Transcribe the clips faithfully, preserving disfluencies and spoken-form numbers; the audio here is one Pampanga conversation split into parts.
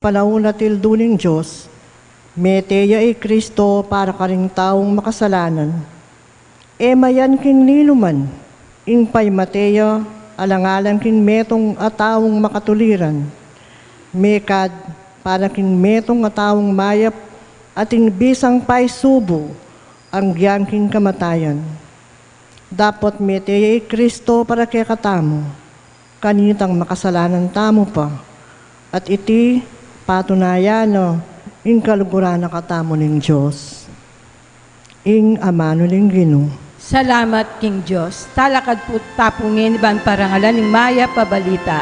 panaun at ildu ning Dios, mete ya i Kristo para karing taung makasalanan. E mayan king ninuman, ing paimate ya alang-alang king metung a taung makatuliran, mekad para king metung a taung mayap at ing bisang paisubu anggyang king kamatayan. Dapot mete ya i Kristo para kekatamu, kanitang makasalanan tamu pa, at iti patunayan na ing kaluguran na katamu ning Dios. Ing amanu ning Ginu. Salamat king Dios. Talakad pu ta pu ngeni ban parangalan ing mayap a balita.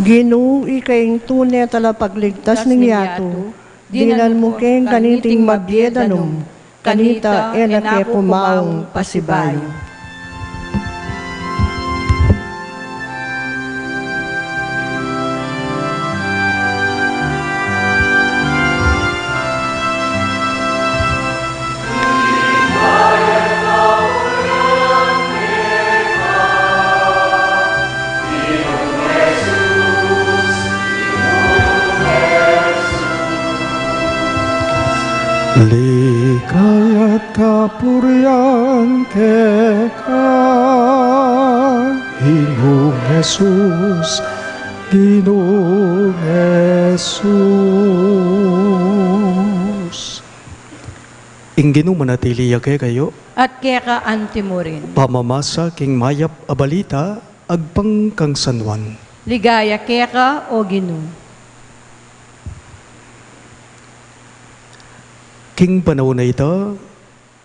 Ginu, ika ing tune talapagligtas ning yatu, dinan mu keng kaniting mabie danum, kanita e na ke kumaung pasibayu. Ligaya at kapurian keka, Ginung Jesus, Ginung Jesus. Ing Ginu manatili ya kekayu. At keka antimurin. Pamamasa king mayap a balita agpang kang San Juan. Ligaya keka, o Ginu. King panaun a ita,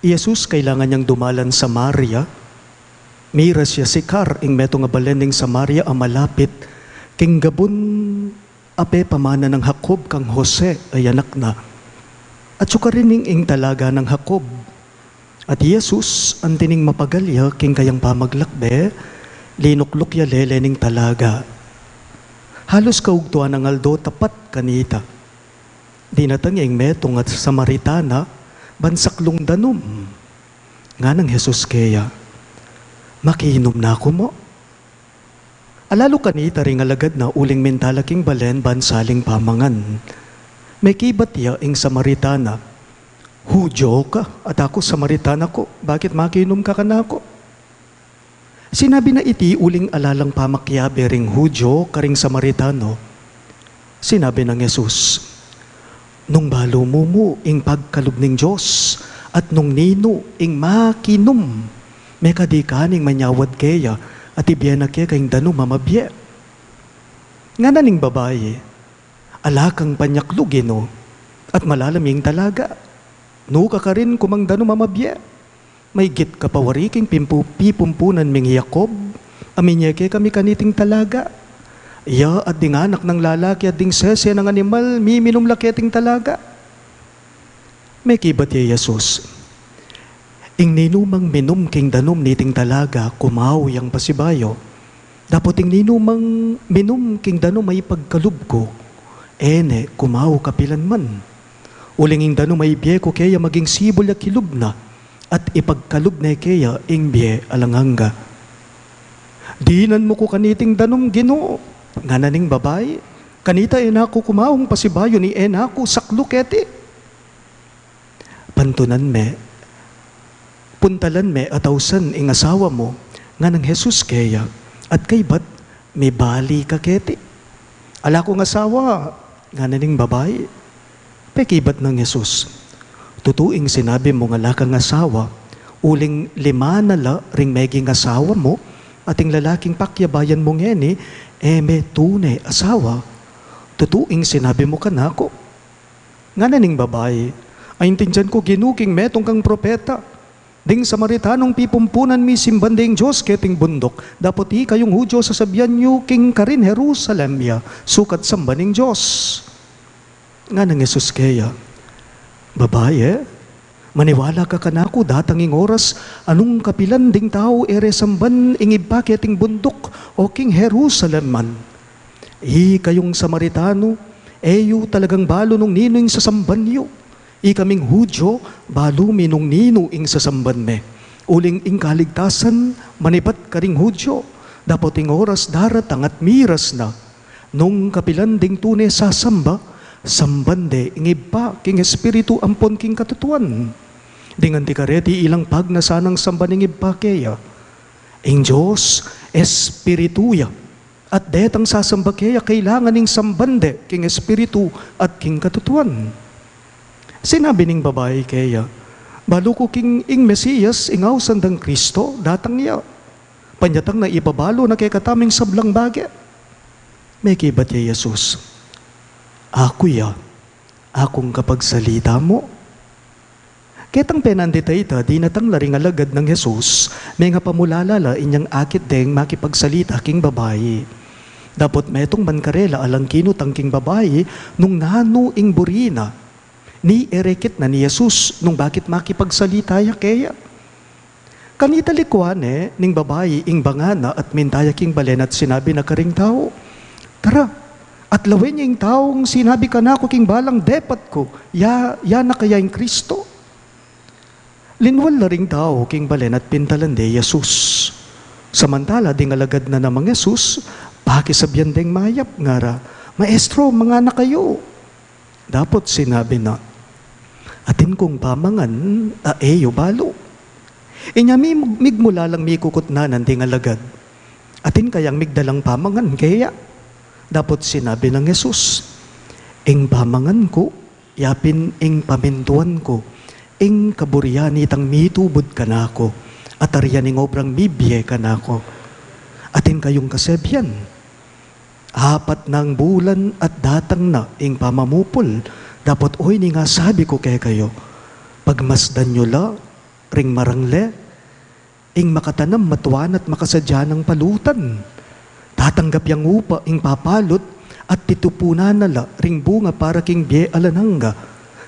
i Jesus kailangan yang dumalan Samaria. Miras ya Sicar, ing metung a balen ning Samaria a malapit king gabun a pepamana nang Jacob kang Jose a anak na. At sukarin ing talaga nang Jacob. At i Jesus, anti ning mapagal ya king kayang pamaglakbe, linukluk ya lele ning talaga. Halus kaugtuan nang aldo tapat kanita. Dinatang ya ing metung a Samaritana ban saklung danum. Nganang Jesus keya, "Makiinum na ku mu?" Alalu kanita ring alagad na uling minta la king balen ban saling pamangan. Mekibat ya ing Samaritana, "Hudyo ka, at aku Samaritana ku, bakit makiinum ka kanaku?" Sinabi na iti uling ala lang pamakiabe ring Hudyo karing Samaritano. Sinabi nang Jesus, "Nung balu mu mu ing pagkalub ning Dios, at nung ninu ing makinum, mekad ika ning manyawad keya, at ibie na keka ing danum a mabie." Ngana ning babai, "Ala kang panyaklu, Ginu, at malalam ya ing talaga. Nu ka karin kumang danum a mabie? Maygit ka pa wari king pimpu-, pipumpunan ming i Jacob, a minye kekami kaniting talaga. Iya at ding anak nang lalaki at ding sese nang animal, miminum la keting talaga." Mekibat ya i Jesus, "Ing ninumang minum king danum niting talaga, kumau yang pasibayu. Dapot ing ninumang minum king danum a ipagkalub ku, e ne kumau kapilan man. Uling ing danum a ibie ku keya maging sibul ya kilub na, at ipagkalub ne keya ing bie alang angga." "Dinan mu ku kaniting danum, Ginu," ngana ning babai, "kanita e na ku kumaung pasibayu ni e na ku saklu keti." "Pantunan me, puntalan me at ausan ing asawa mu," nganang Jesus keya, "at kaybat mibali ka keti." "Ala kung asawa," ngana ning babai. Pekibat nang Jesus, "Tutu ing sinabi mung ala kang asawa, uling lima na la ring meging asawa mu, at ing lalaking pakiabayan mu ngeni, e me tune asawa. Tutu ing sinabi mu kanaku." Ngana ning babai, "Aintindian ku, Ginu, king metung kang propeta. Ding Samaritanong pipumpunan, misimban ding Dios keting bunduk. Dapot ikayung Judio, sasabian yu king karin, Jerusalem ya, sukat samban ning Dios. Nganang Jesus keya, Babai, maniwala ka kanaku, datang ing oras a nung kapilan ding tau e re samban ing Ibpa keting bunduk o king Jerusalem man. Ikayung Samaritano, e yu talagang balu nung ninu ing sasamban yu. Ikaming Judio, balu mi nung ninu ing sasamban me. Uling ing kaligtasan manibat karing Judio, dapot ing oras daratang at miras na nung kapilan ding tune sasamba, samban de ing Ibpa king Espiritu ampon king katutuan. Ding anti kareti ilang pagnasan nang samban ing Ibpa keya. Ing Dios, Espiritu ya. At detang sasamba keya, kailangan ing samban de king Espiritu at king katutuan. Sinabi ning babai keya, Balu ku king ing Mesias, ing ausan dang Kristo, datang ya. Panyatang na ibabalu na kekatamu ing sablang bage. Mekibat ya i Jesus, Aku ya, akung kapagsalita mu. Ketang penandit a ita, dinatang la ring alagad nang Jesus, mengapamulala la inyang akit deng makipagsalita king babai. Dapot metung man karela alang kinutang king babai nung nanu ing buri na. Ni e re kitnan i Jesus nung bakit makipagsalita ya keya. Kanita likuan ne ning babai ing banga na at minta ya king balen at sinabi na karing tau, Tara, at lawen ye ing taung sinabi kanaku king balang depat ku, ya, ya na kaya ing Kristo? Linwal la ring tau king balen at pintalan de i Jesus. Samantala ding alagad na namang Jesus, pakisabian deng mayap, ngara, Maestro, mangana kayu. Dapot sinabi na, Atin kung pamangan a e yu balu. Inya mi-, migmula lang mikukutnanan ding alagad, Atin kayang migdalang pamangan keya? Dapot sinabi nang Jesus, Ing pamangan ku, yapin ing pamintuan ku, ing kaburian nitang mitubud kanaku, at tarian ing obrang mibie kanaku. Atin kayung kasebian, apat nang bulan at datang na ing pamamupul, dapot oyni ing asabi ku kekayu, pagmasdan yu la ring marangle, ing makatanam matua na at makasadya nang palutan. Tatanggap yang upa ing papalut, at titupunan na la ring bunga para king bie alang angga.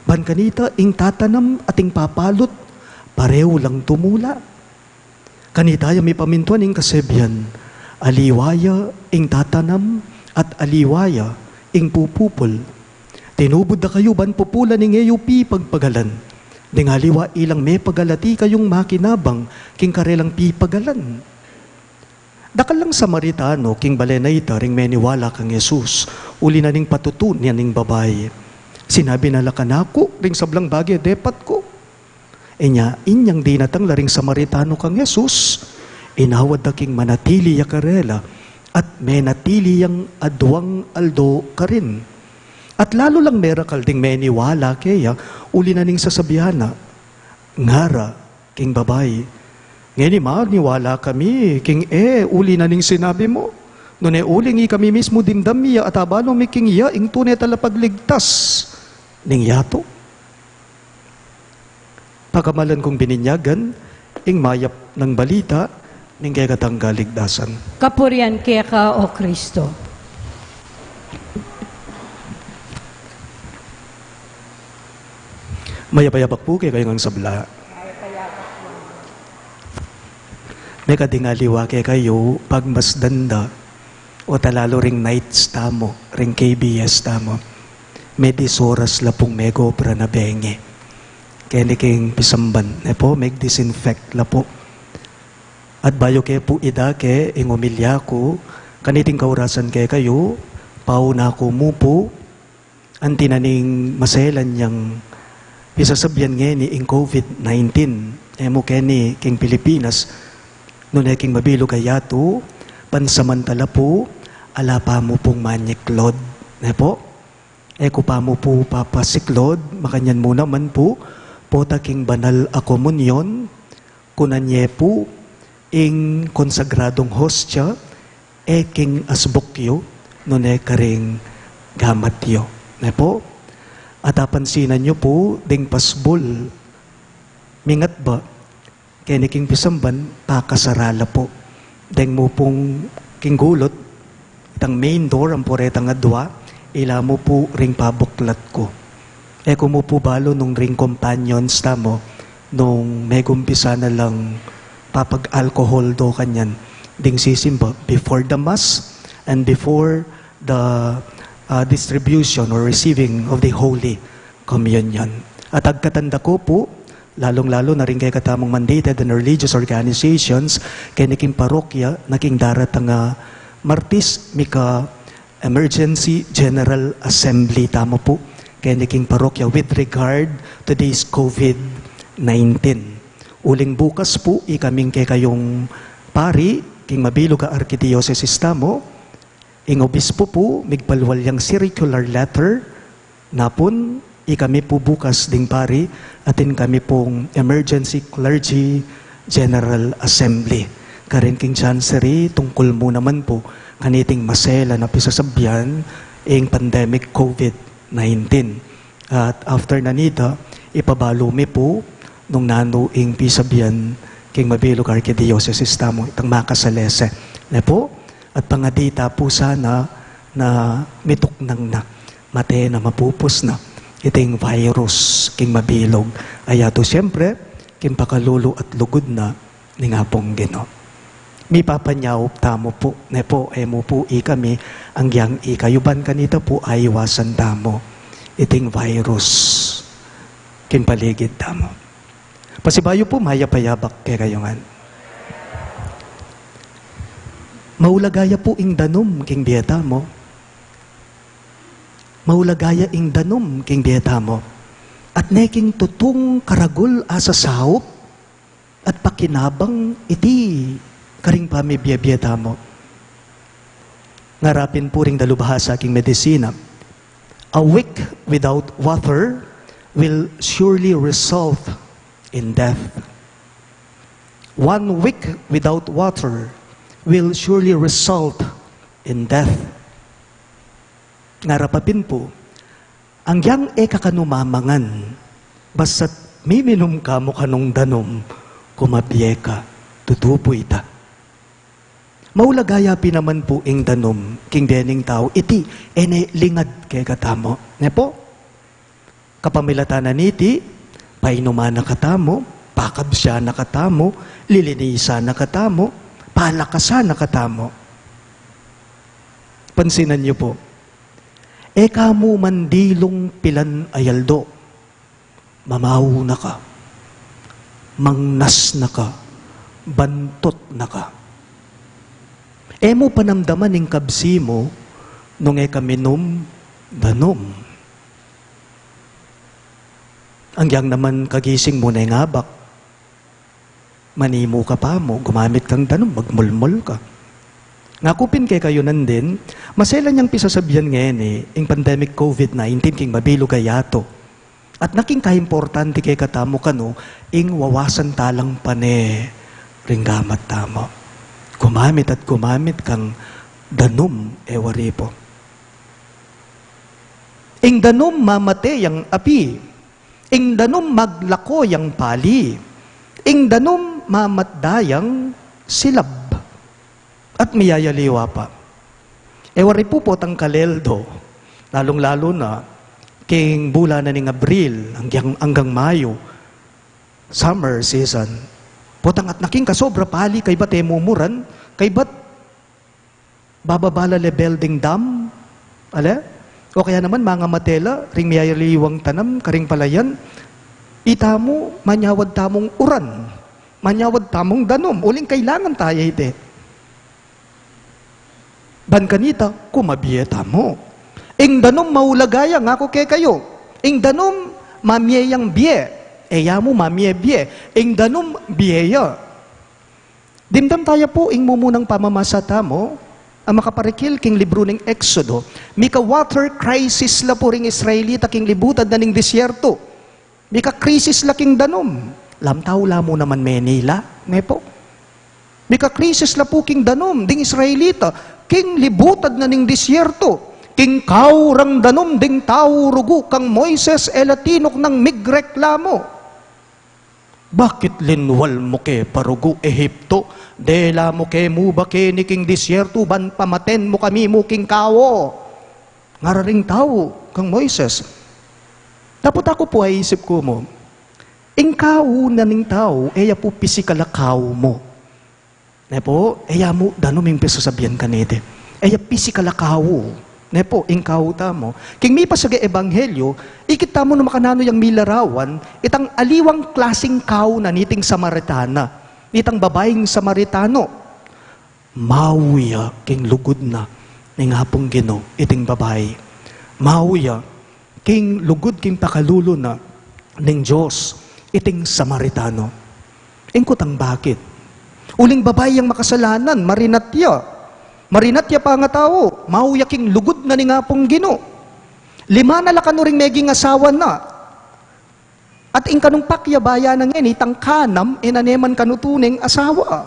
Ban kanita ing tatanam at ing papalut, pareu lang tumula. Kanita ya mipamintuan ing kasebian, aliwa ya ing tatanam at aliwa ya ing pupupul. Tinubud da kayu ban pupulan ing e yu pipagpagalan. Ding aliwa ilang mepagalat, ikayung makinabang king karelang pipagalan. Dakal lang Samaritano king balen a ita ring meniwala kang Jesus, uli na ning patutun ya ning babai. Sinabi na la kanaku ring sablang bage depat ku. Inya, inyang dinatang la ring Samaritano kang Jesus, inawad da king manatili ya karela, at menatili yang aduang aldo karin. At lalu lang merakal ding meniwala keya, uli na ning sasabian na, ngara king babai, Ngeni maniwala kami king e uli na ning sinabi mu. Nune uling ikami mismu dimdam mi ya at abalu mi king iya ing tune talapagligtas ning yatu. Pakamalan kung bininyagan ing mayap nang balita ning kekatang kaligtasan. Kapurian keka, O Kristo. Mayap a yabak pu kekayu ngang sabla. Mekad ing aliwa kekayu, pagmasdan da, o talalu ring nights tamu, ring K B S tamu, medis oras la pung megobra na bengi keni king pisamban, ne pu, meg-disinfect la pu. At bayu ke pu idake ing omilya ku, kaniting kaurasan kekayu, pauna ku mu pu, anti na ning maselan yang pisasabian ngeni ing COVID nineteen, e mu keni king Pilipinas, nune king mabilug a yatu, pansamantala pu, ala pa mu pung manyiklod, ne pu? E ku pa mu pu papasiklod, makanyan mu naman pu, pota king banal a komunyon, kunan ye pu ing konsagradung hostia, e king asbuk yu, nune karing gamat yu. Ne pu? At apansinan yu pu, ding pasbul, mingat ba, Keni king pisamban, pakasara la pu. Deng mu pung king gulut, itang main door, ampo retang adua, ila mu pu ring pabuklat ku. E ku mu pu balu nung ring companions tamu, nung megumpisa na lang papag-alcohol do kanyan, ding sisimba before the Mass and before the, uh, distribution or receiving of the Holy Communion. At agkatan da ku pu, lalung-lalu na ring kekatamung mandated and religious organizations, keni king parokya na king daratang a Martis, mika Emergency General Assembly tamu pu, keni king parokya with regard to this COVID nineteen. Uling bukas pu, ikaming kekayung pari, king mabilug a arkidiosesis tamu, ing obispo pu, migpalwal yang circular letter, napun, ikami pu bukas ding pari, atin kami pung Emergency Clergy General Assembly. Karin king Chancery, tungkul mu naman pu, kaniting maselan a pisasabian, ing pandemic COVID nineteen. At after na nita, ipabalu mi pu, nung nanu ing pisabian, king mabilug arkidiosesis tamu, itang makasalese. Ne pu? At pangadi ta pu sana na mituknang na, mate na, mapupus na iting virus king mabilug a yatu, siyempre, king pakalulu at lugud na ning Apung Ginu. Mipapanyaup tamu pu, ne pu, e mu pu ikami, anggiyang ikayu ban kanita pu, aiwasan tamu iting virus king paligid tamu. Pasibayu pu, mayap a yabak kekayu ngan. Maulaga ya pu ing danum king bie tamu. Maulaga ya ing danum king bie tamu. At ne king tutung karagul a sasaup at pakinabang iti karing pamibie-bie tamu. Ngara pin pu ring dalubhasa king medisina, "A week without water will surely result in death." One week without water will surely result in death. Ngara pa pin pu, anggiyang e ka kanu mamangan, basta't miminum ka mu kanung danum, kumabie ka, tutubu ita. Maulaga ya pin naman pu ing danum king bie ning tau, iti e ne lingad kekatamu. Ne pu? Kapamilatan na niti, painuman na katamu, pakabsian na katamu, lilinisan na katamu, palakasan na katamu. Pansinan yu pu, e ka mu mandilung pilan a aldo, mamau na ka, mangnas na ka, bantot na ka. E mu panamdaman ing kabsi mu nung e ka minum danum. Anggiyang naman kagising mu na ing abak, manimu ka pa mu, gumamit kang danum, magmulmul ka. Ngaku pin kekayu nandin, maselan yang pisasabian ngeni ing pandemic COVID nineteen king mabilug a yatu. At naking kaimportante kekatamu kanu, ing wawasan talang pane ring gamat tamu. Gumamit at gumamit kang danum, e wari pu. Ing danum mamate yang api, ing danum maglako yang pali, ing danum mamatda yang silab. At miyayaliwa pa. E wari pu, potang kaleldo, lalung-lalu na king bulan na ning Abril anggang, anggang Mayo, summer season. Potang at naking kasobra pali, kaybat e mumuran, kaybat bababa la lebel ding dam, ale? O kaya naman, mangamate la ring miyayaliwang tanam karing palayan, itamu, manyawad tamung uran, manyawad tamung danum, uling kailangan taya iti. Ban kanita, kumabie tamu. Ing danum maulaga ya, ngaku kekayu. Ing danum mamie yang bie. E ya mu mamie bie. Ing danum bie ya. Dimdam taya pu ing mumunang pamamasa tamu a makaparikil king libru ning Exodo. Mika water crisis la pu ring Israelita king libutad na ning disyerto. Mika krisis la king danum. Lamtau la mu naman Manila, ne pu? Mika krisis la pu king danum ding Israelita king libutad na ning disyerto. King kaurang danum ding tau rugu kang Moises e la tinuknang migreklamu. Bakit linwal mu ke pa rugu Ehipto? Dela mu ke mu ba keni king disyerto, ban pamaten mu kami mu king kawu? Ngara ring tau kang Moises. Dapot aku pu aisip ku mu, ing kawu na ning tau, e ya pu pisikal a kawu mu. Ne pu, e ya mu danum ing pisasabian kaniti. E ya pisikal a kawu. Ne pu, ing kawu tamu. King mipasagang ebanghelyo, ikit tamu nung makananu yang milarawan, itang aliwang klasing kawu na niting Samaritana. Nitang babaing Samaritano. Mawu ya king lugud na ning Apung Ginu iting babai. Mawu ya king lugud king pakalulu na ning Dios iting Samaritano. Ing kutang bakit? Uling babai yang makasalanan, marinat ya. Marinat ya pangatau, mawu ya king lugud na ning Apung Ginu. Lima na la kanu ring meging asawa na. At ing kanung pakiabayan na ngeni, itang kanam, e na ne man kanu tuning asawa.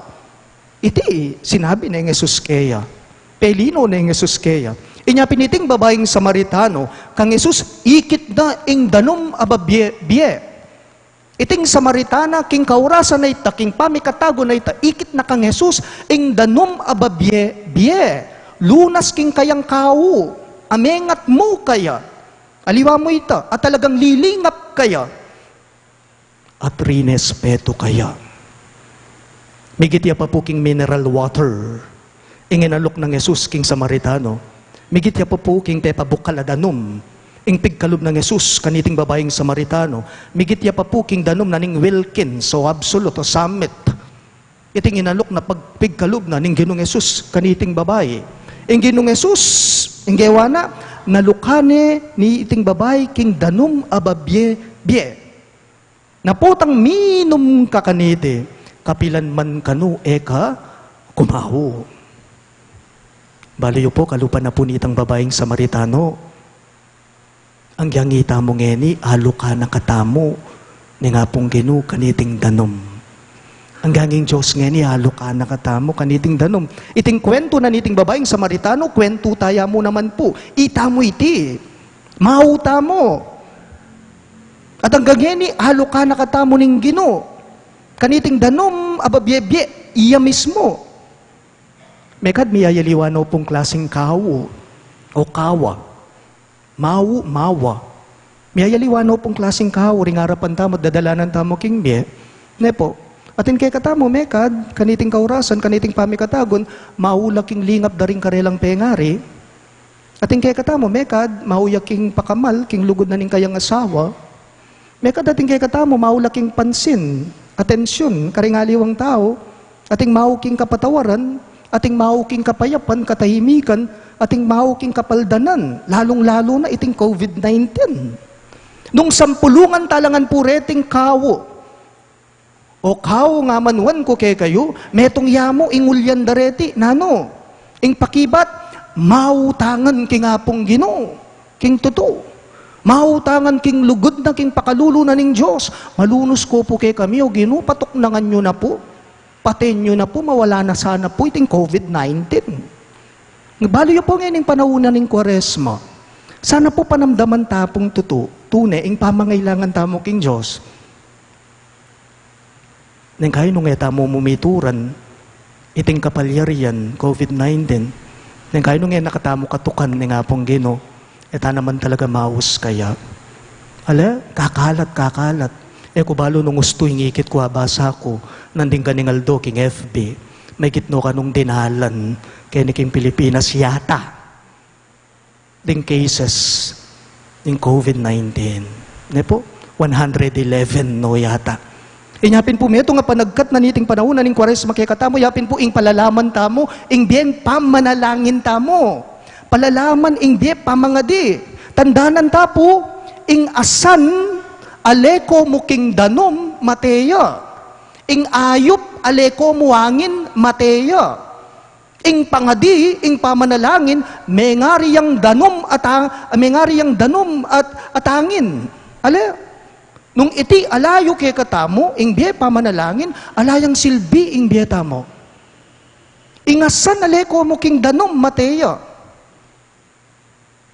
Iti sinabi neng Jesus keya. Pelino neng Jesus keya. Inya pin iting babaing Samaritano kang Jesus, ikit na ing danum a babie-bie. Iting Samaritana, king kaurasan a ita, king pamikatagun a ita, ikit na kang Jesus ing danum a babie-bie. Lunas king kayang kawu, amengat mu kaya. Aliwa mu ita, a talagang lilingap kaya. At rinespetu kaya. Migit ya pa pu king mineral water ing inalok nang Jesus king Samaritano. Migit ya pa pu king pepabukal a danum ing pigkalub nang Jesus kaniting babaing Samaritano. Migit ya pa pu king danum na ning Wilkins o Absolut o Summit. Iting inalok na pagpigkalub na ning Ginung Jesus kaniting babai. Ing Ginung Jesus, ing gewa na, nalukan ne ni iting babai king danum a babie-bie. Na potang minum ka kaniti, kapilan man kanu e ka kumawu. Balu yu pu, kalupa na pu nitang babaing Samaritano. Anggang itamu ngeni, alukan na katamu ning Apung Ginu kaniting danum. Anggang ing Dios ngeni, alukan na katamu kaniting danum. Iting kwentu na niting babaing Samaritano, kwentu taya mu naman pu. Itamu iti. Mawu tamu. At anggang ngeni, alukan na katamu ning Ginu kaniting danum a babie-bie, iya mismu. Mekad miyayaliwa no pung klasing kawu o kawa. Mawu, mawa. Miyayaliwa no pung klasing kawu ring arapan tamu at dadalanan tamu king bie. Ne pu. Atin kekatamu, mekad, kaniting kaurasan, kaniting pamikatagun, mawu la king lingap da ring karelang pengari. Atin kekatamu, mekad, mawu ya king pakamal, king lugud na ning kayang asawa. Mekad atin kekatamu, mawu la king pansin, atensyun, karing aliwang tau, ating mawu king kapatawaran, ating mawu king kapayapan, katahimikan, ating mawu king kapaldanan, lalung-lalu na iting COVID nineteen. Nung sampulungan talangan pu reting kawu, o kawu, ngamanuan ku kekayu, metung ya mu ing ulyan da reti, nanu? Ing pakibat, mawu tangan king Apung Ginu, king tutu. Mawu tangan king lugud na, king pakalulu na ning Dios. Malunus ku pu kekami, O Ginu, patuknangan yu na pu. Paten yu na pu, mawala na sana pu iting COVID nineteen. Balu yu pu ngeni ing panaun na ning Kuaresma. Sana pu panamdaman ta pung tutu, tune, ing pamangailangan tamu king Dios. Neng kayu nung e tamu mumituran iting kapalyarian, COVID nineteen, neng kayu nung e na katamu katukan ning Apung Ginu, e ta naman talaga maus kaya. Ale, kakalat, kakalat. E ku balu nung ustu ing ikit ku, abasa ku nanding kaning aldo king F B, maigit no kanung dinalan keni king Pilipinas yata ding cases ning COVID nineteen. Ne pu? One hundred eleven no yata. Inya pin pu metung a panagkat na niting panaun na ning Kuaresma kekatamu, ya pin pu ing palalaman tamu ing bie pamanalangin tamu. Palalaman ing bie pamangadi. Tandanan ta pu, ing asan a leko mu king danum, mate ya. Ing ayup a leko mu angin, mate ya. Ing pangadi, ing pamanalangin, mengari yang danum at a-, mengari yang danum at, at angin. Ale, nung iti ala yu kekatamu, ing bie pamanalangin, ala yang silbi ing bie tamu. Ing asan a leko mu king danum, mate ya.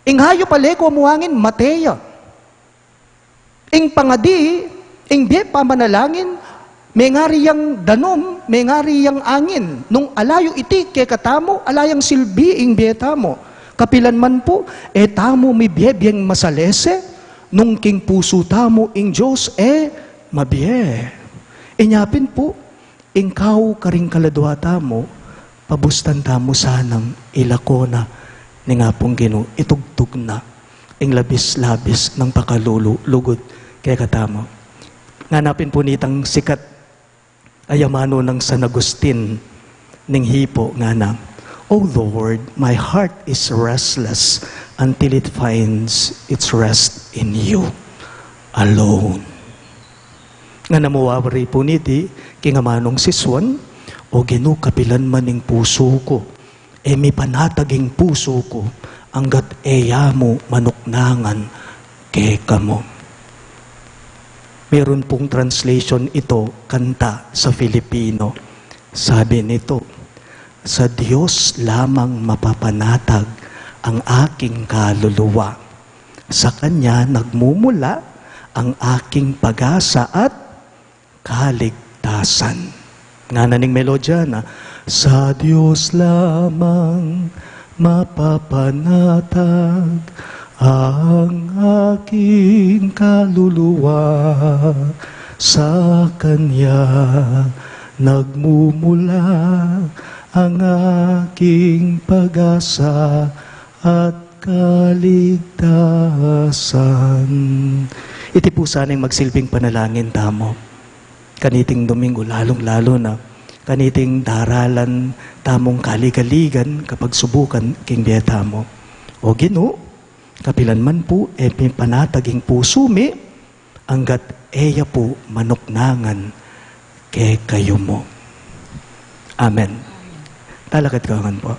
Ing ayup a leko mu angin, mate ya. Ing pangadi, ing bie pamanalangin, Mengari yang danum, mengari yang angin. Nung ala yu iti kekatamu, ala yang silbi ing bie tamu. Kapilan man pu, e tamu mibie bieng masalese, nung king pusu tamu ing Dios e mabie. Inya pin pu, ing kau karing kaladua tamu, pabustan tamu sanang ilako na ning Apung Ginu, itugtug na ing labis-labis nang pakalulu, lugud kekatamu. Ngana pin pu nitang sikat a yamanu nang San Agustin ning Hippo, ngana, "O Lord, my heart is restless until it finds its rest in you alone." Ngana mu wari pu niti king amanung sisuan, "O Ginu, kapilan man ing pusu ku, e mipanatag ing pusu ku, anggat e ya mu manuknangan kekamu." Meron pung translation ito, kanta sa Filipino. Sabi nito, "Sa Dios lamang mapapanatag ang aking kaluluwa. Sa Kanya nagmumula ang aking pag-asa at kaligtasan." Ngana ning melodya na, "Sa Dios lamang mapapanatag ang aking kaluluwa, sa Kanya nagmumula ang aking pag-asa at kaligtasan." Iti pu sana ing magsilbing panalangin tamu kaniting Domingo, lalung-lalu na kaniting daralan tamung kaligaligan, kapagsubukan king bie tamu. O Ginu, kapilan man pu e mipanatag ing pusu mi, anggat e ya pu manuknangan kekayu mu. Amen. Talakad kayu ngan pu.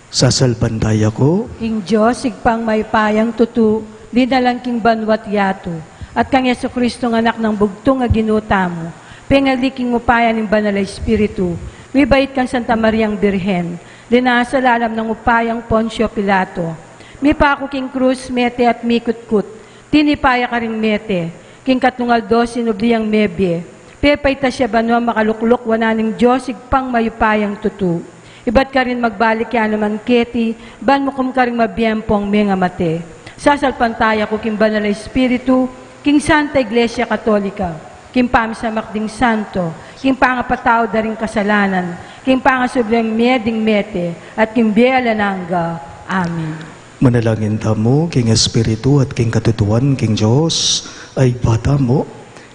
Sasalpantaya ku king Dios, Ibpang mayupayang tutu, linalang king banua't yatu, at kang Jesucristo, Anak nang bugtung a Ginu tamu, pengagli king upaya ning Banal a Espiritu, mibait kang Santa Mariang Birhen, linasa lalam nang upayang Poncio Pilato, mipaku king krus, mete at mikutkut, tinipa ya karing mete, king katlung aldo sinubli yang mebie, pepaitas ya banua, makalukluk wanan ning Dios Ibpang mayupayang tutu. Ibat karin magbalik ya naman keti, ban mukum karing mabie ampong mengamate. Sasalpantaya ku king Banal a Espiritu, king Santa Iglesia Katolika, king pamisamak ding santo, king pangapatawad da ring kasalanan, king pangasubli ring mie ding mete, at king bie alang angga. Amen. Manalangin tamu king Espiritu at king katutuan king Dios a Ibpa tamu,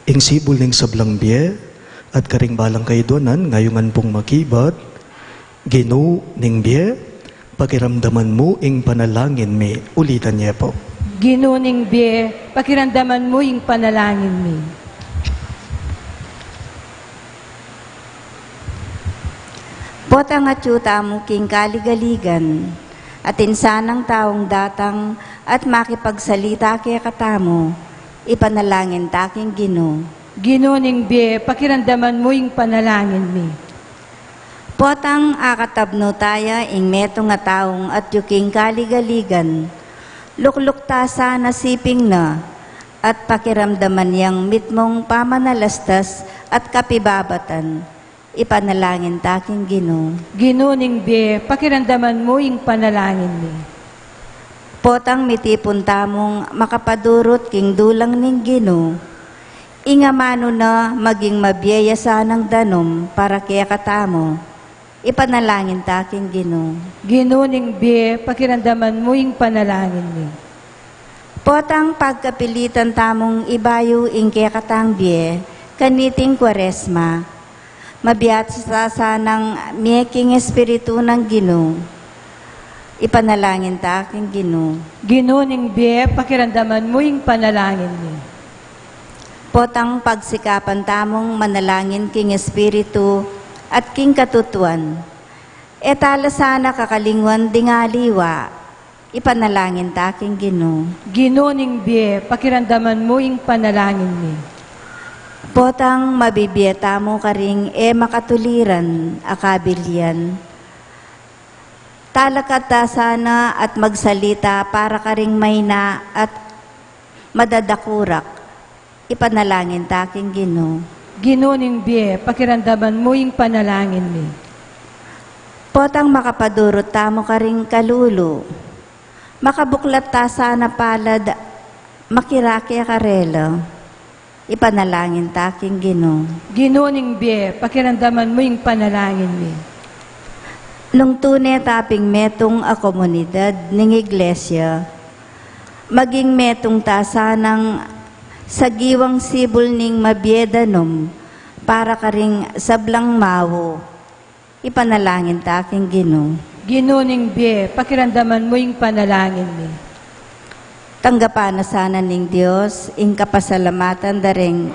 ing sibul ning sablang bie, at karing balang kayadwanan, ngayungan pung makibat. Ginu ning bie, pakiramdaman mu ing panalangin mi. Ulitan ye pu. Ginu ning bie, pakiramdaman mu ing panalangin mi. Potang atyu tamu king kaligaligan, atin sanang taung datang at makipagsalita kekatamu, ipanalangin ta king Ginu. Ginu ning bie, pakiramdaman mu ing panalangin mi. Potang akatabnu taya ing metung a taung atyu king kaligaligan, lukluk ta sana siping na, at pakiramdaman yang mitmung pamanalastas at kapibabatan, ipanalangin ta king Ginu. Ginu ning bie, pakiramdaman mu ing panalangin mi. Potang mitipun tamung makapadurut king dulang ning Ginu, ing amanu na maging mabie ya sanang danum para kekatamu, ipanalangin ta king Ginu. Ginu ning bie, pakiramdaman mu ing panalangin mi. Potang pagkapilitan tamung ibayu ing kekatang bie kaniting Kuaresma, mabiasa sanang mie king Espiritu nang Ginu, ipanalangin ta king Ginu. Ginu ning bie, pakiramdaman mu ing panalangin mi. Potang pagsikapan tamung manalangin king Espiritu at king katutuan, e ta la sana kakalingwan ding aliwa, ipanalangin ta king Ginu. Ginu ning bie, pakiramdaman mu ing panalangin mi. Potang mabibie tamu karing e makatuliran a kabilian, talakad ta sana at magsalita para karing maina at madadakurak, Ipanalangin ta king Ginu. Ginu ning bie, pakiramdaman mu ing panalangin mi. Potang makapadurut tamu karing kalulu, makabuklat ta sana palad makirake karela. Ipanalangin ta king Ginu. Ginu ning bie, pakiramdaman mu ing panalangin mi. Nung tune ta ping metung a komunidad ning Iglesia, maging metung ta sanang sagiwang sibul ning mabie danum para karing sablang mau. Ipanalangin ta king Ginu. Ginu ning bie, pakiramdaman mu ing panalangin mi. Tanggapan na sana ning Dios ing kapasalamatan da ring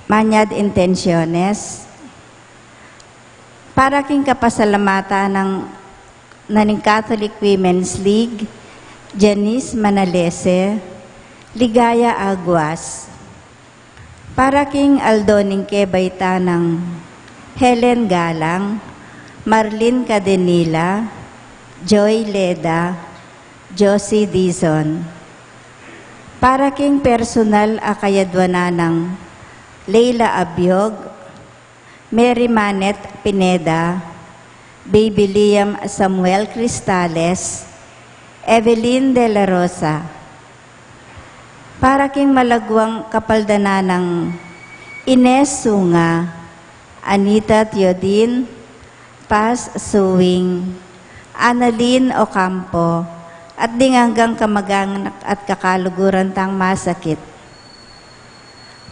manyad intensiones. Para king kapasalamatan nang na ning Catholic Women's League, Janice Manalese, Ligaya Aguas. Para king aldo ning kebaitan nang Helen Galang, Marlene Cadenila, Joy Leda, Josie Dizon. Para king personal a kayadwanan nang Leila Abiog, Mary Manette Pineda, Baby Liam Samuel Cristales, Evelyn de la Rosa. Para king malaguang kapaldanan nang Ines Sunga, Anita Teodin, Paz Suing, Annalyn Ocampo, at ding anggang kamaganak at kakaluguran tang masakit.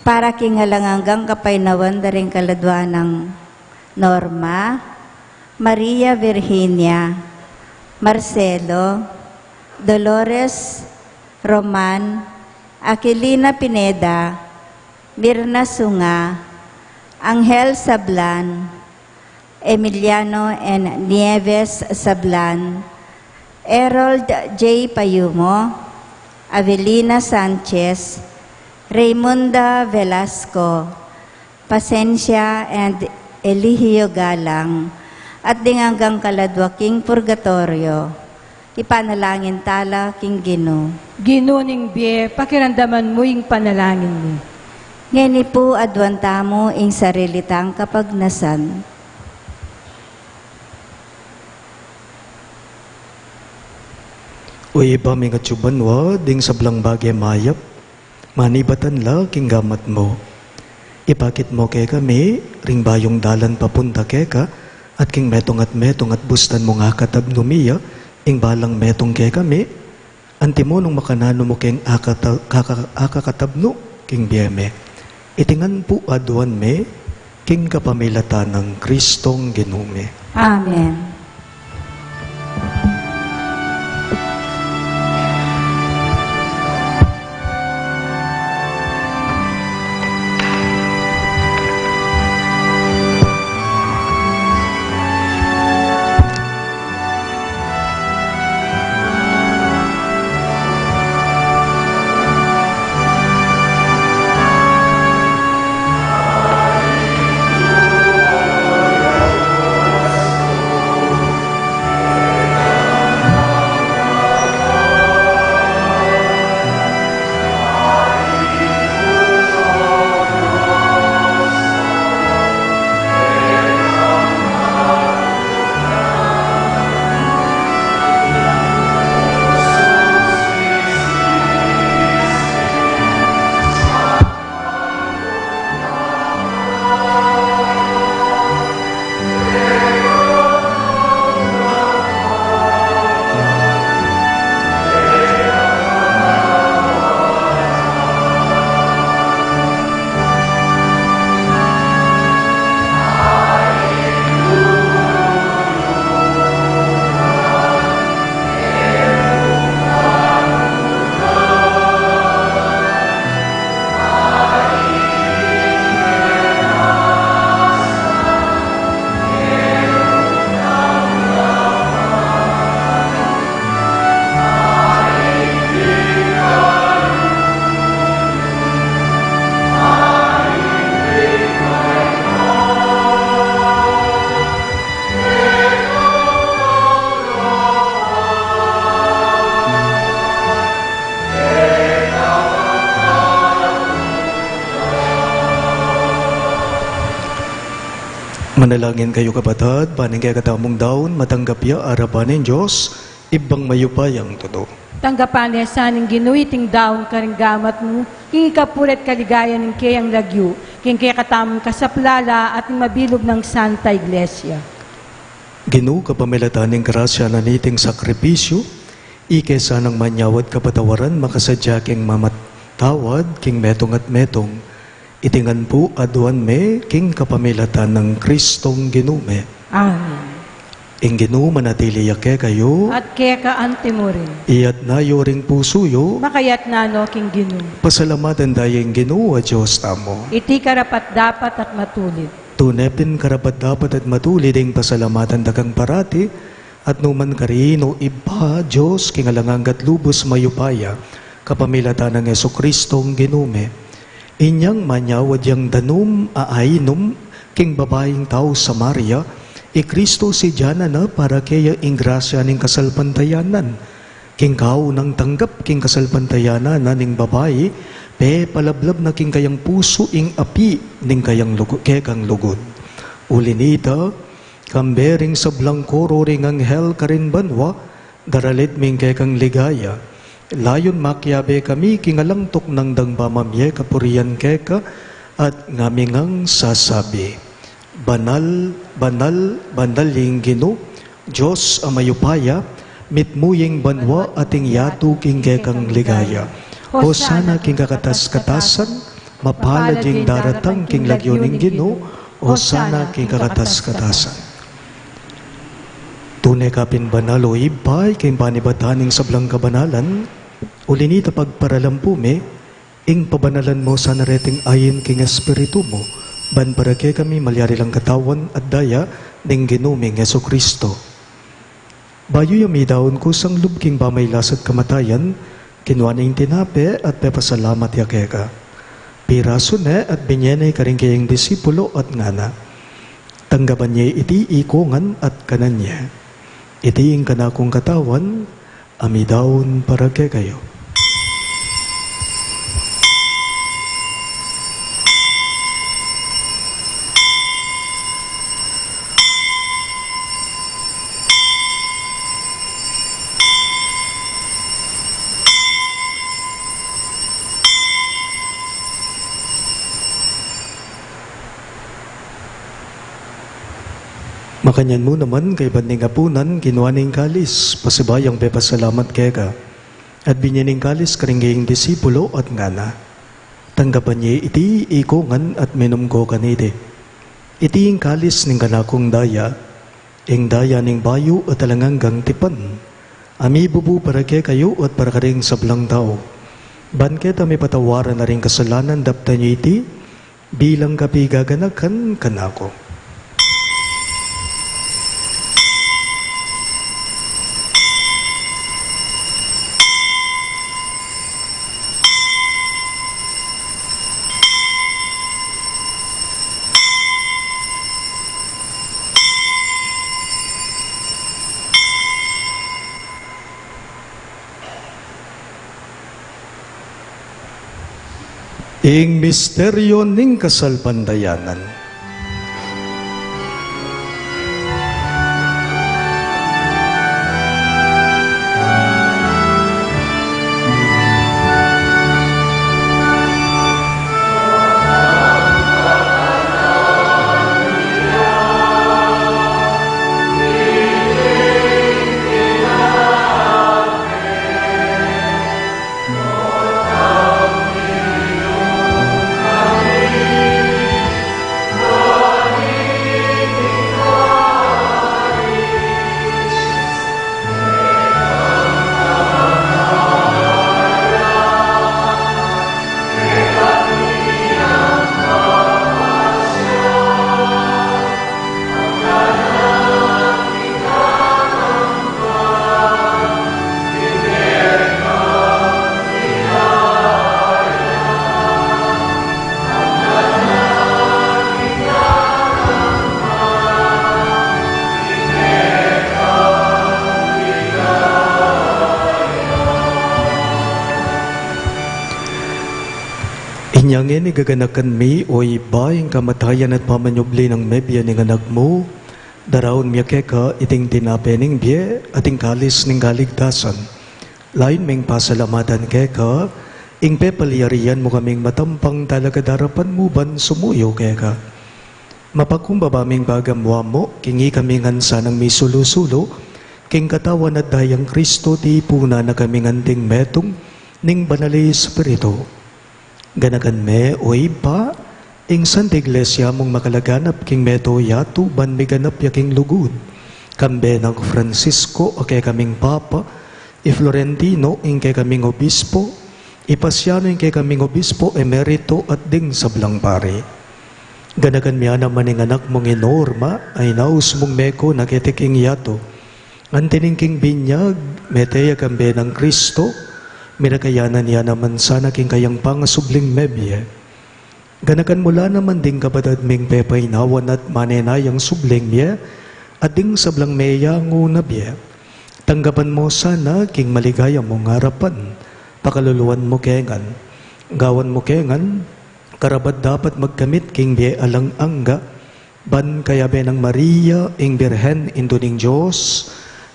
Para king alang anggang kapaynawan da ring kaladwa nang Norma, Maria Virginia, Marcelo, Dolores, Roman, Aquilina Pineda, Mirna Sunga, Angel Sablan, Emiliano N. Nieves Sablan, Erold J. Payumo, Avelina Sanchez, Raymunda Velasco, Pasencia and Eligio Galang, at ding anggang kaladwa king purgatorio. Ipanalangin tala king Ginu. Ginu ning bie, pakiramdaman mu ing panalangin mi. Ngeni pu aduan tamu ing sarili tang kapagnasan. O Ibpa mi, king atsu banua, ding sablang bage mayap, manibatan la king gamat mu. Ipakit mu kekami ring bayung dalan papunta keka, at king metung at metung at bustan mung akatab nu mi ya, ing balang metung kekami, antimo nung makananu mu keng akata-, kaka-, akakatab nu king bie mi. Iti ngan pu aduan mi, king kapamilatan nang Kristong Ginu mi. Amen. Manalangin kayu, kapatad, ban ing kekatamung daun matanggap ya arapan ning Dios, Ibpang mayupayang tutu. Tanggapan na sa ning Ginu iting daun karing gamat mu, king ikapuri at kaligayan ning keyang lagyu, king kekatamung kasaplalan at ning mabilug nang Santa Iglesia. Ginu, kapamilatan ning grasya na niting sakripisyu, ike sanang manyawad kapatawaran makasadya king mamatawad king metung at metung. Iti ngan pu aduan mi king kapamilatan nang Kristong Ginu mi. Amen. Ing Ginu manatili ya kekayu. At keka antimurin. Iyatas yu ring pusu yu. Makayatas no king Ginu. Pasalamatan taya ing Ginu a Dios tamu. Iti karapat-dapat at matulid. Tune pin karapat-dapat at matulid ing pasalamatan da kang parati, at nukarin man, O Ibpa, Dios king alang angga at lubus mayupaya, kapamilatan nang Jesucristong Ginu mi. Inyang manyawad yang danum a ainum king babaing tau Samaria, i Kristo sidyanan na para keya ing grasya ning kasalpantayanan. King kaunang tanggap king kasalpantayanan na ning babai, pepalablab na king kayang pusu ing api ning kayang lugu-, kekang lugud. Uli nita, kambe ring sablang koro ring anghel karin banua, daralit mi ing kekang ligaya. Layun makiabe kami king alang tuknang dang pamamie kapurian keka, at ngami ngang sasabi, Banal, banal, banal ing Ginu, Dios a mayupaya, mitmu ya ing banua at ing yatu king kekang ligaya. Hosana king kakatas-katasan, mapalad ing daratang king lagyu ning Ginu, Hosana king kakatas-katasan. Tune ka pin banal, O Ibpa, king panibatan ning sablang kabanalan, uli nita pagparalampu mi, ing pabanalan mu sana reting ain king Espiritu mu, ban para kekami malyari lang katawan at daya ning Ginu ming Jesucristo. Bayu ya midaun kusang lub king pamailas at kamatayan, kinua ne ing tinape at pepasalamat ya keka. Pirasu ne at binie ne karing keyang disipulo at ngana, Tanggapan ye iti ikongan at kanan ye. Iti ing kanakung katawan, a midaun para kekayu. Makanyan mu naman, kaybat ning apunan, kinua ne ing kalis, pasibayu yang pepasalamat keka. At binie ne ing kalis karing keyang disipulo at ngana, Tanggapan ye iti ikongan at minum ko kaniti. Iti ing kalis ning kanakung daya, ing daya ning bayu at alang anggang tipan, a mibubu para kekayu at para karing sablang tau, ban keta mipatawaran na ring kasalanan. Daptan ye iti bilang kapigaganakan kanaku. Ing misteryo ning kasalpantayanan. Inya ngeni gaganakan mi, o Ibpa, ing kamatayan at pamanyubli nang mebie ning Anak mu, daraun mi keka iting tinape ning bie at ing kalis ning kaligtasan. Lain ming pasalamatan keka ing pepalyarian mu kaming matampang talakad king arapan mu ban sumuyu keka. Mapakumbaba ming bagamua mu king ikami ngan sanang misulu-sulu king katawan at dayang Kristo, tipunan na kaming anting metung ning Banal a Espiritu. Ganakan me, o Ibpa, ing Santa Iglesia mung makalaganap king meto yatu ban miganap ya king lugud. Kambe nang Francisco a kekaming Papa, i Florentino ing kekaming Obispo, i Pasiano ing kekaming Obispo Emerito at ding sablang pari. Ganakan me naman ing anak mung i Norma a inaus mung meko na keti king yatu. Anti ning king binyag, mete ya kambe nang Kristo, mirakayanan ya naman sana king kayang pangasubling mebie. Ganakan mu la naman ding kapatad ming pepainawan at manenayang subling mie, at ding sablang meyangu na bie. Tanggapan mu sana king maligaya mung arapan, pakaluluan mu kengan, gawan mu kengan karapat-dapat magkamit king bie alang angga, ban kayabe nang Maria ing Birhen, Indu ning Dios,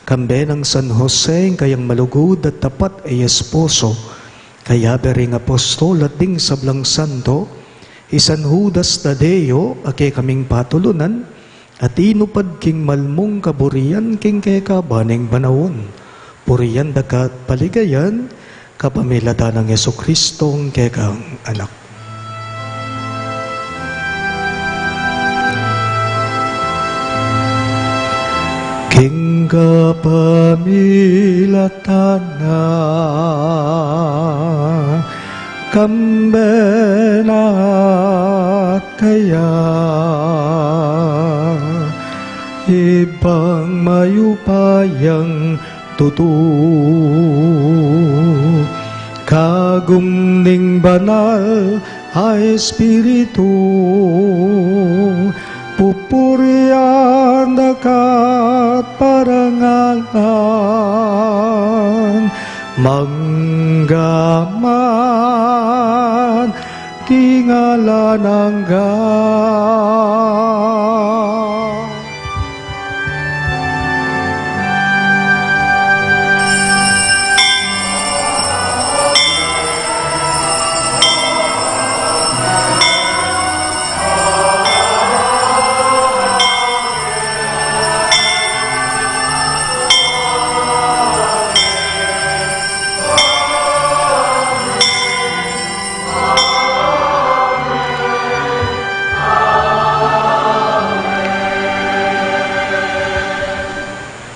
kambe nang San Jose ing kayang malugud at tapat a esposo, kayabe ring apostol at ding sablang santo, i San Judas Tadeo a kekaming patulunan, a tinupad king malmung kaburian king kekaban ning panaun. Purian da ka at paligayan kapamilatan nang Jesucristo a kekang Anak. King kapamilatan na, kambe na at kaya, Ibpang mayupayang tutu, kagum ning Banal a Espiritu, pupurian da ka at parangalan, mangga man king alang angga.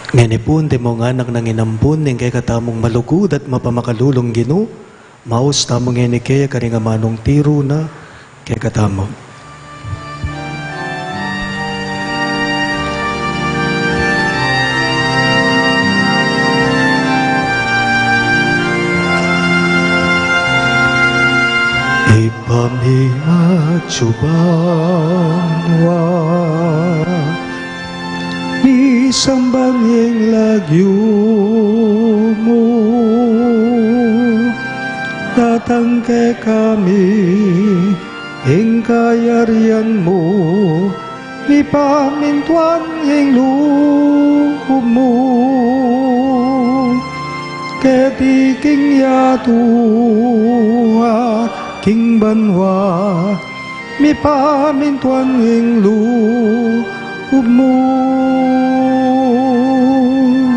Ngeni pu, antimong anak nang inampun ning kekatamung malugud at mapamakalulung Ginu, maus tamu ngeni kaya karing amanung tiru na kekatamu. Ipamiatsu banua, misamban ing lagyu mu, datang kekami ing kayarian mu, mipamintuan ing lub mu keti king yatu a king banua. Mipamintuan ing lub mu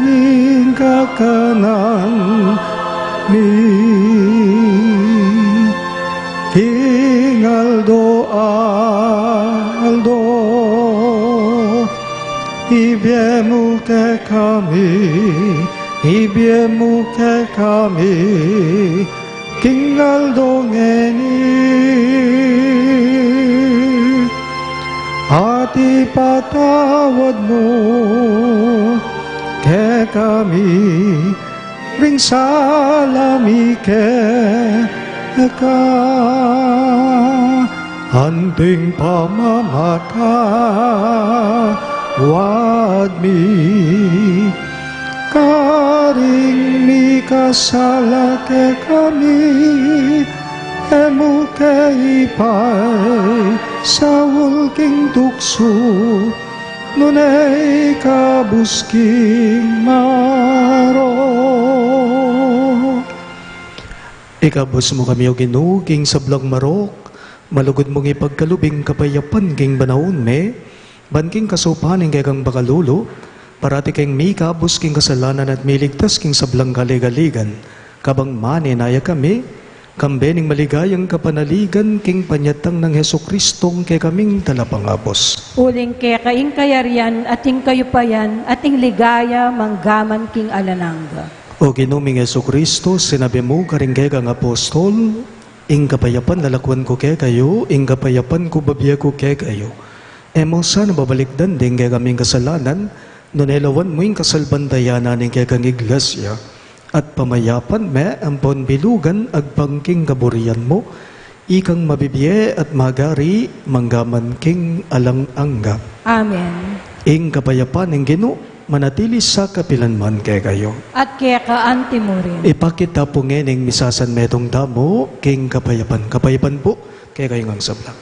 ing kakanan mi king aldo-aldo. Ibie mu kekami, ibie mu kekami king aldo ngeni, at ipatawad mu kekami ring sala mi keka, anting pamamatawad mi karing mikasala kekami, E mu ke ipaisaul king tuksu, nune ikabus king marok. Ikabus mu kami, O Ginu, king sablang marok, malugud mung ipagkalub ing kapayapan king banaun mi, ban king kasaupan ning kekang pakalulu, parati keng mikabus king kasalanan at miligtas king sablang kaligaligan, kabang manenaya kami, kambe ning maligayang kapanaligan king panyatang nang Jesucristong kekaming Talapangabus. Uling keka ing kayarian at ing kayupayan at ing ligaya manggaman king alang angga. O Ginu ming Jesucristo, sinabi mu karing kekang apostol, ing kapayapan lalakwan ku kekayu, ing kapayapan ku bibie ku kekayu. E mu sana babalikdan ding kekaming kasalanan, nune lawan mu ing kasalpantayanan ning kekang Iglesia, at pamayapan me ampon bilugan agpang king kaburian mu, ikang mabibie at magari manggaman king alang angga. Amen. Ing kapayapan ning Ginu manatili sa kapilan man kekayu. At keka anti mu rin. Ipakit ta pu ngening misasan metung tamu king kapayapan. Kapayapan pu kekayu ngang sabla.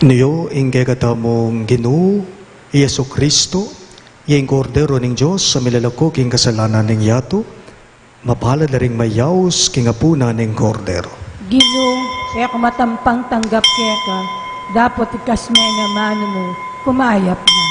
Nio ing kekatamung Ginu, i Jesucristo, ya ing Kordero ning Dios a milalako king kasalanan ning yatu, mapalad la ring mayaus king apunan ning Kordero. Ginu, e ku matampang tanggap keka, dapot ikasme ing amanu mu, kumayap na ku.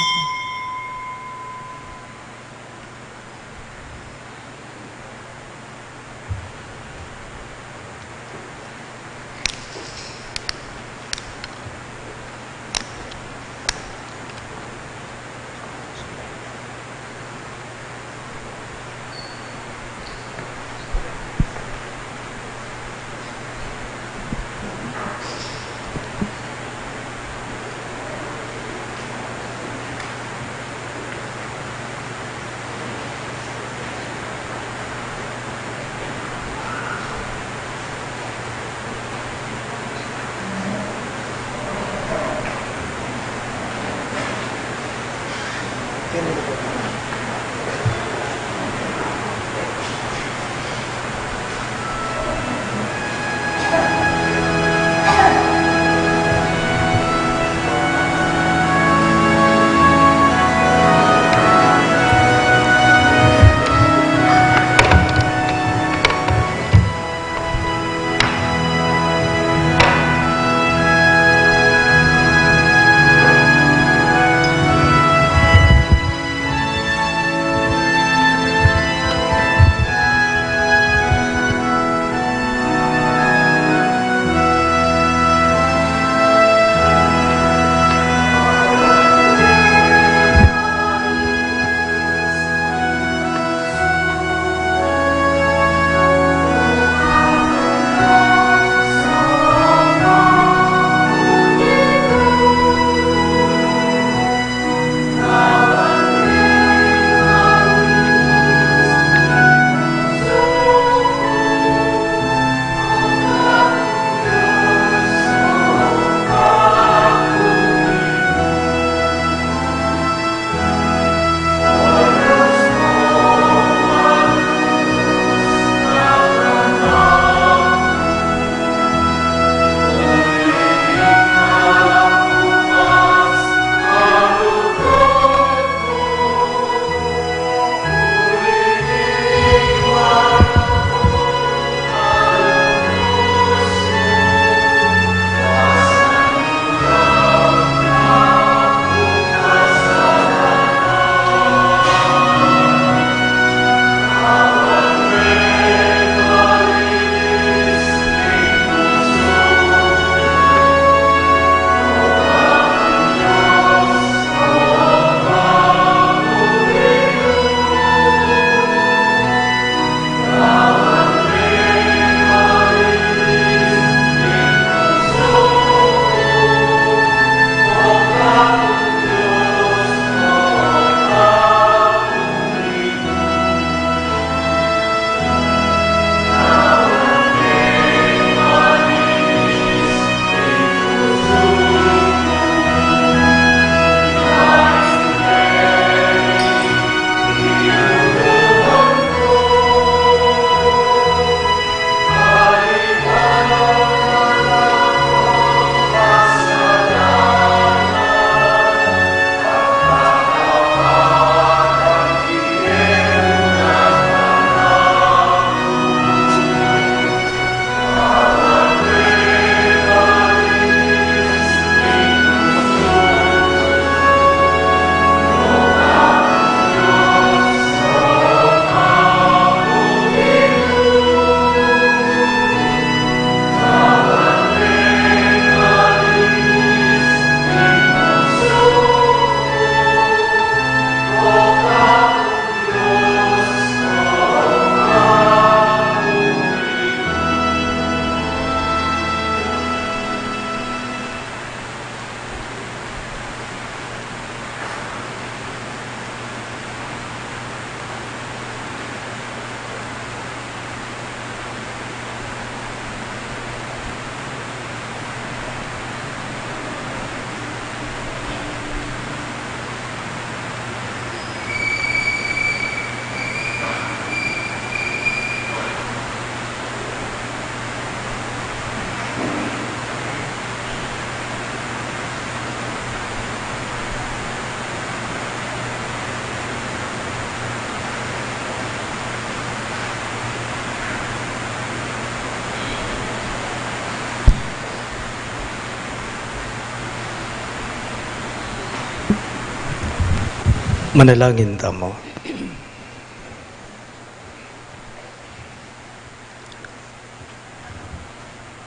Manalangin tamu.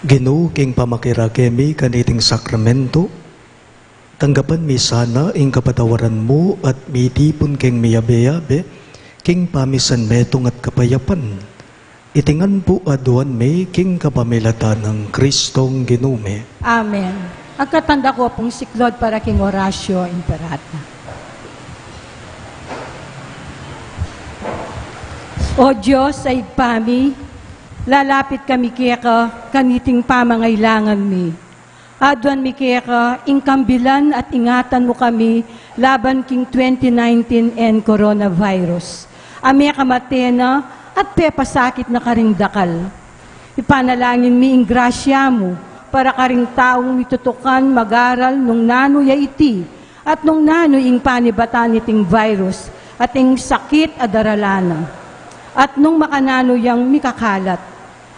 Ginu, king pamakirake mi kaniting sakramento, tanggapan mi sana ing kapatawaran mu at mitipun keng miyabe-yabe king pamisan metung at kapayapan. Iti ngan pu aduan mi king kapamilatan nang Kristong Ginu mi. Amen. Agkatan da ku pung siklaud para king Oratio Imperata. O Dios a Ibpa mi, lalapit kami keka kaniting pamangailangan mi. Aduan mi keka ing kambilan at ingatan mu kami laban king twenty nineteen and coronavirus, a mekamate na at pepasakit na karing dakal. Ipanalangin mi ing grasya mu para karing taung mitutukan mag-aral nung nanu ya iti at nung nanu ing panibatan niting virus at ing sakit a daralan na, at nung makananu yang mikakalat.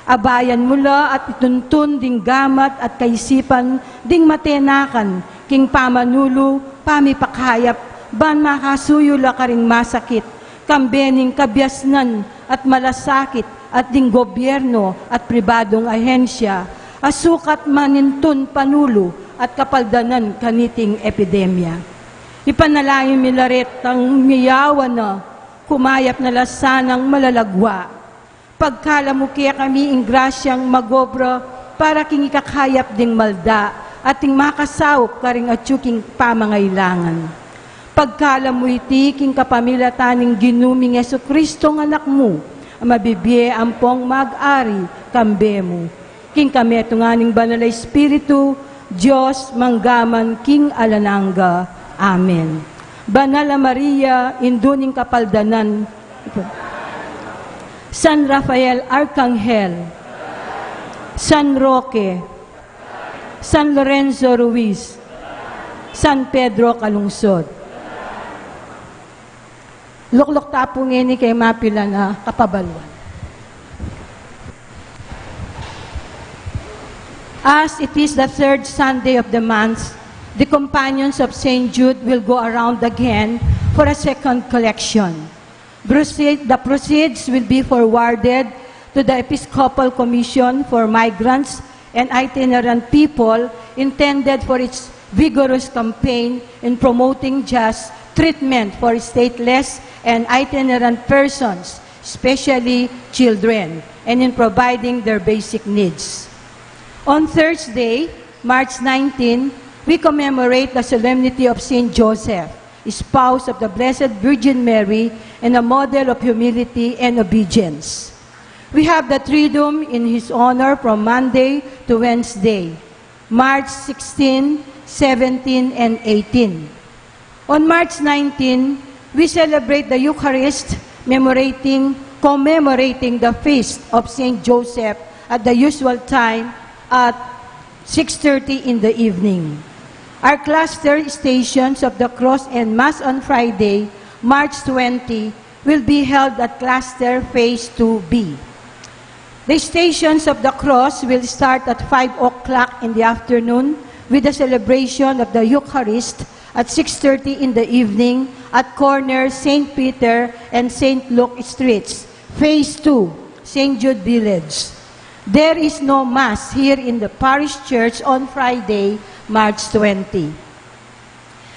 Abayan mu la at ituntun ding gamat at kaisipan ding matenakan king pamanulu, pamipakayap, ban makasuyu la karing masakit, kambe ning kabiasnan at malasakit at ding gobyerno at pribadung ahensya a sukat manintun panulu at kapaldanan kaniting epidemya. Ipanalangin mi la retang miyawan na, kumayap na la sanang malalagwa. Pagkalub mu kekami ing grasyang mag-obra para king ikakayap ding malda at ding makasaup karing atyu king pamangailangan. Pagkalub mu iti king kapamilatan ning Ginu ming Jesucristo, ing Anak mu, a mabibie ampong mag-ari kambe mu, king kametungan ning Banal a Espiritu, Dios, mangga man king alang angga. Amen. Banal a Maria, Indu ning Kapaldanan, San Rafael Arkanghel, San Roque, San Lorenzo Ruiz, San Pedro Calungsod. Lukluk ta pu ngeni king mapilan a kapabaluan. As it is the third Sunday of the month, the companions of Saint Jude will go around again for a second collection. Proceed, the proceeds will be forwarded to the Episcopal Commission for Migrants and Itinerant People, intended for its vigorous campaign in promoting just treatment for stateless and itinerant persons, especially children, and in providing their basic needs. On Thursday, March nineteen, we commemorate the solemnity of Saint Joseph, spouse of the Blessed Virgin Mary and a model of humility and obedience. We have the Triduum in his honor from Monday to Wednesday, March sixteen, seventeen, and eighteen. On March nineteen, we celebrate the Eucharist, commemorating, commemorating the feast of Saint Joseph at the usual time at six thirty in the evening. Our cluster Stations of the Cross and Mass on Friday, March twenty, will be held at Cluster Phase two B. The Stations of the Cross will start at five o'clock in the afternoon with the celebration of the Eucharist at six thirty in the evening at corner Saint Peter and Saint Luke Streets, Phase two, Saint Jude Village. There is no Mass here in the parish church on Friday, March twenty.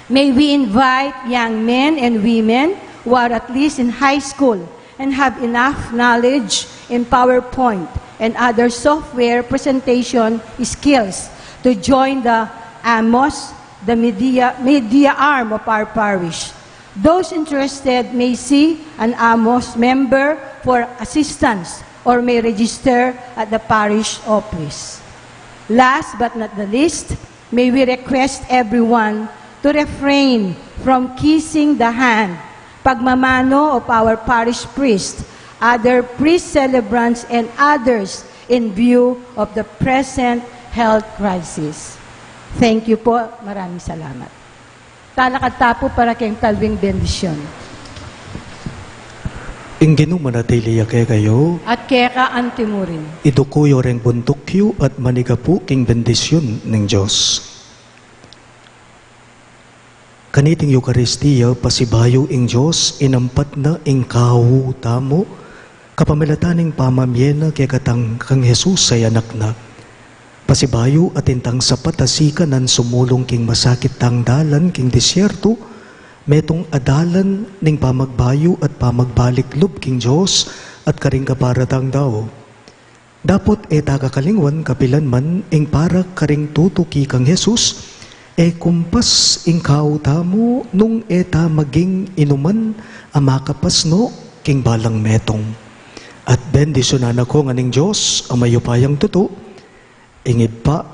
May we invite young men and women who are at least in high school and have enough knowledge in PowerPoint and other software presentation skills to join the AMOS, the media, media arm of our parish. Those interested may see an AMOS member for assistance or may register at the parish office. Last but not the least, may we request everyone to refrain from kissing the hand, pagmamano of our parish priest, other priest celebrants, and others in view of the present health crisis. Thank you po. Maraming salamat. Talakad ta pu para keng talwing bendisyon. Ing Ginu manatili ya kekayu. At keka antimurin. Iduku yu reng buntuk yu at manigapu king bendisyon ning Dios. Kaniting Eukaristia, pasibayu ing Dios, inampat na ing kawu tamu, kapamilatan ning pamamie na kekatang kang Jesus a Anak na. Pasibayu atin tang sapat a sikanan sumulung king masakit tang dalan king disyertu, metung a dalan ning pamagbayu at pamagbalik lub king Dios at karing kapara tang tau. Dapot e ta kakalingwan kapilan man ing para karing tutuki kang Jesus, e kumpas ing kawu tamu nung e ta maging inuman a makapasnu king balang metung. At bendisyunan na ko ngan ning Dios a mayupayang tutu, ing Ibpa,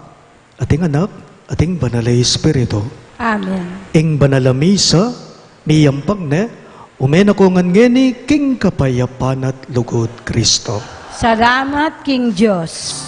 at ing Anak, at ing Banal a Espiritu. Amen. Ing Banal a Misa miyampang ne, ume na ko ngan ngeni king kapayapan at lugud Kristo. Salamat king Dios.